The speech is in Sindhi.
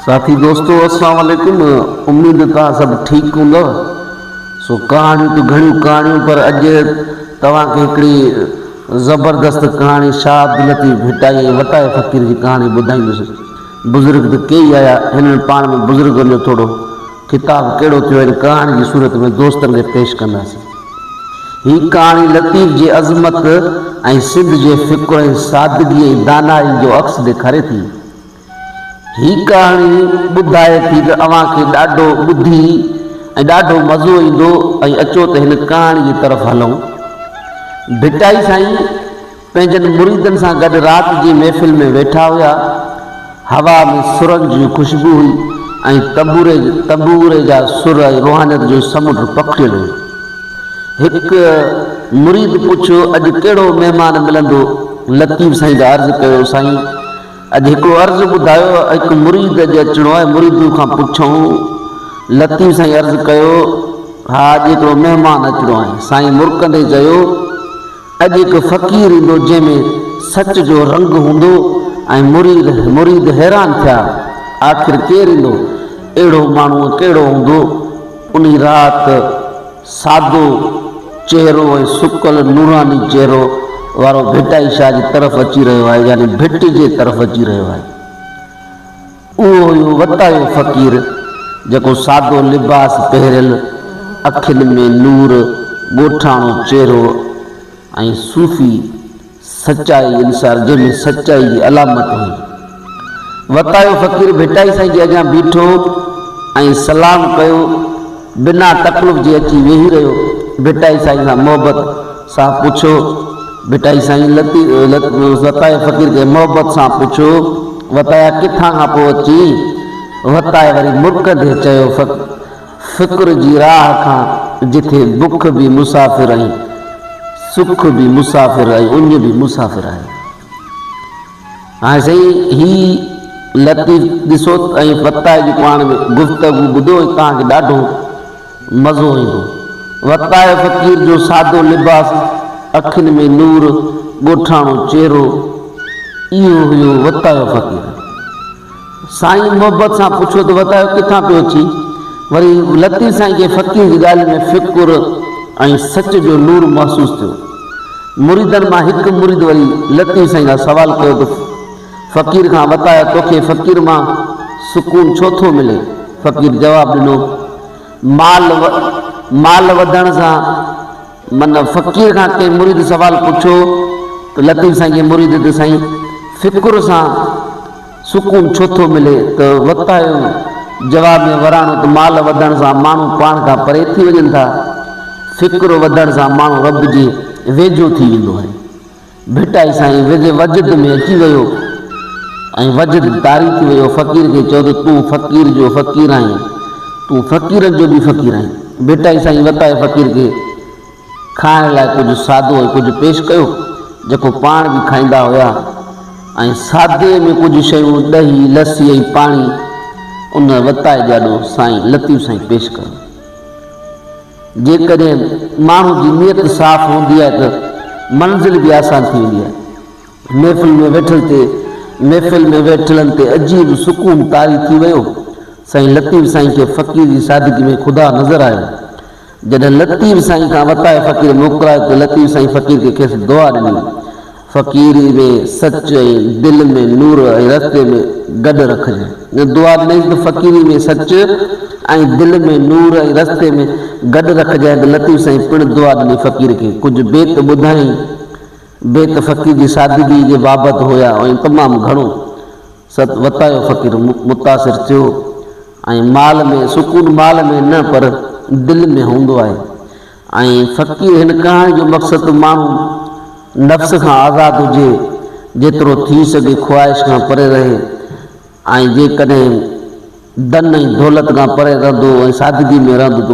ساٿي دوستو اسلام عليڪم اميد توهان سڀ ٺيڪ هوندؤ سو ڪهاڻيون ته گهڻيون ڪهاڻيون پر اڄ توهان کي هڪڙي زبردست ڪهاڻي شاهه عبداللطيف ڀٽائي ۽ وٽائي فقير جي ڪهاڻي ٻڌائيندس بزرگ ته ڪيئي آيا هنن پاڻ ۾ بزرگن جو ٿورو خطاب ڪهڙو ٿيو هن ڪهاڻي جي صورت ۾ دوستن کي پيش ڪنداسين هي ڪهاڻي لطيف جي عظمت ۽ سنڌ جي فڪر ۽ سادگي ۽ دانائي جو عڪس ڏيکاري ٿي. هي ڪهاڻي ٻڌائي ٿي ته اوهان کي ڏاڍو ٻڌي ۽ ڏاڍو مزو ايندو ۽ اچو ته هن ڪهاڻي جي طرف هلون. ڀٽائي سائين پنهنجن مريدن سان گڏ رات جي محفل ۾ ويٺا هيا. هوا ۾ سرن جي خوشبو هئي ۽ تنبوري تنبوري جا سر ۽ روحانيت جو سمنڊ پکڙيل هيو. هڪ مريد پڇيو اڄ ڪهڙو مهمان ملندو؟ لطيف سائين عرض ڪيو سائين! اڄ هڪڙو عرض ٻڌايو، هڪ مريد اڄ اچڻو آهي، مريدن کان پڇئون. لطيف سائين عرض ڪيو، ها اڄ هڪڙو مهمان اچڻو آهي. سائين مرڪندي چيو، اڄ هڪ فقير ايندو جنهن ۾ سچ جو رنگ هوندو ۽ مريد مريد حيران ٿيا، آخر ڪير ايندو؟ اهڙو ماڻهو ڪهڙو هوندو؟ انهي رات. سادو چهرو ۽ سڪل نوراني چهرو وارو ڀٽائي شاهه جي طرف اچي رهيو آهي يعني ڀٽ جي طرف اچي رهيو آهي. اهو هيو وتايو فقير جيڪو سادو لباس پهريل، اکين ۾ نور، ڳوٺاڻو چهرو ۽ صوفي سچائي انصار جنهن ۾ سچائي جي علامت هئي. وتايو فقير ڀٽائي سائين جي اڳيان بيٺو ۽ سلام ڪيو، بنا تڪلف جي اچي ويهي رهيو. ڀٽائي سائين سان محبت سان پڇيو. ڀٽائي سائين وتايو فقير کي محبت سان پڇيو، وتايا ڪٿان کان پيو اچين؟ وتائي وري مرڪندي چيو، فڪر جي راهه کان جٿي بک به مسافر ۽ سک به مسافر ۽ اڃ به مسافر آهي. هاڻي سائين هي لطيف ڏسو ۽ وتائي جي پاڻ ۾ گفتگو ٻڌو ۽ توهان کي ڏاڍو مزو ايندو. وتائي فقير جو سادو لباس، اکين ۾ نور، ڳوٺاڻو چهرو، اهو هيو وتايو فقير. سائين محبت سان پڇيو ته وتايو ڪٿان پيو اچين؟ وري لطيف سائين کي فقير جي ڳالهين ۾ فڪر ۽ سچ جو نور محسوس ٿيو. مريدن مان هڪ مريد وري لطيف سائين کان سوال ڪيو ته فقير کان وتايو توکي فقير مان سڪون ڇو ٿو ملي؟ فقير جواب ڏنو مال مال وڌڻ سان من فقير کان ڪنهن مريد سوال پڇيو ته لطيف سائين جي مريد ته سائين فڪر سان سڪون ڇو ٿو ملي ته وتايو جواب ۾ وراڻو ته مال وڌڻ سان ماڻهو پاڻ کان پري ٿي وڃن ٿا، فڪر وڌڻ سان ماڻهو رب جي ويجهو ٿي ويندو آهي. ڀٽائي سائين وجد ۾ اچي ويو ۽ وجد طاري ٿي ويو، فقير کي چيو ته تون فقير جو فقير آهين، تون فقيرن جو به فقير آهين. ڀٽائي سائين وتائي فقير کي کائڻ لاء ڪجهه سادو ۽ ڪجهه پيش ڪيو، جيڪو پاڻ به کائيندا هيا ۽ سادي ۾ ڪجهه شيون ڏهي، لسي ۽ پاڻي ان وتائي ڄاڏو سائين لطيف سائين پيش ڪيو. جيڪڏهن ماڻهو جي نيت صاف هوندي آهي ته منزل به آسان ٿي ويندي آهي. محفل ۾ ويٺل تي محفل ۾ ويٺلن تي عجيب سڪون طاري ٿي ويو. سائين لطيف سائين کي فقير جي سادگي ۾ خدا نظر آيو. جڏهن لطيف سائين کان وتائي فقير موڪلايو ته لطيف سائين فقير کي کيس دعا ڏني، فقيري ۾ سچ ۽ دل ۾ نور ۽ رستي ۾ گڏ رکجانء. دعا ڏنائينس ته فقيري ۾ سچ ۽ دل ۾ نور ۽ رستي ۾ گڏ رکجانء ته لطيف سائين پڻ دعا ڏني فقير کي ڪجهه بيت ٻڌائين. بيت فقير جي سادگي جي بابت هيا ۽ تمام گهڻو ست وتايو فقير متاثر ٿيو ۽ مال ۾ سڪون مال ۾ نه پر دل ۾ هوندو آهي ۽ فقير هن ڪهاڻي جو مقصد ته ماڻهو نفس کان آزاد هجي جيترو ٿي سگهي خواهش کان پري رهي ۽ جيڪڏهن دن ۽ دولت کان پري رهندو ۽ سادگي ۾ رهندو ته.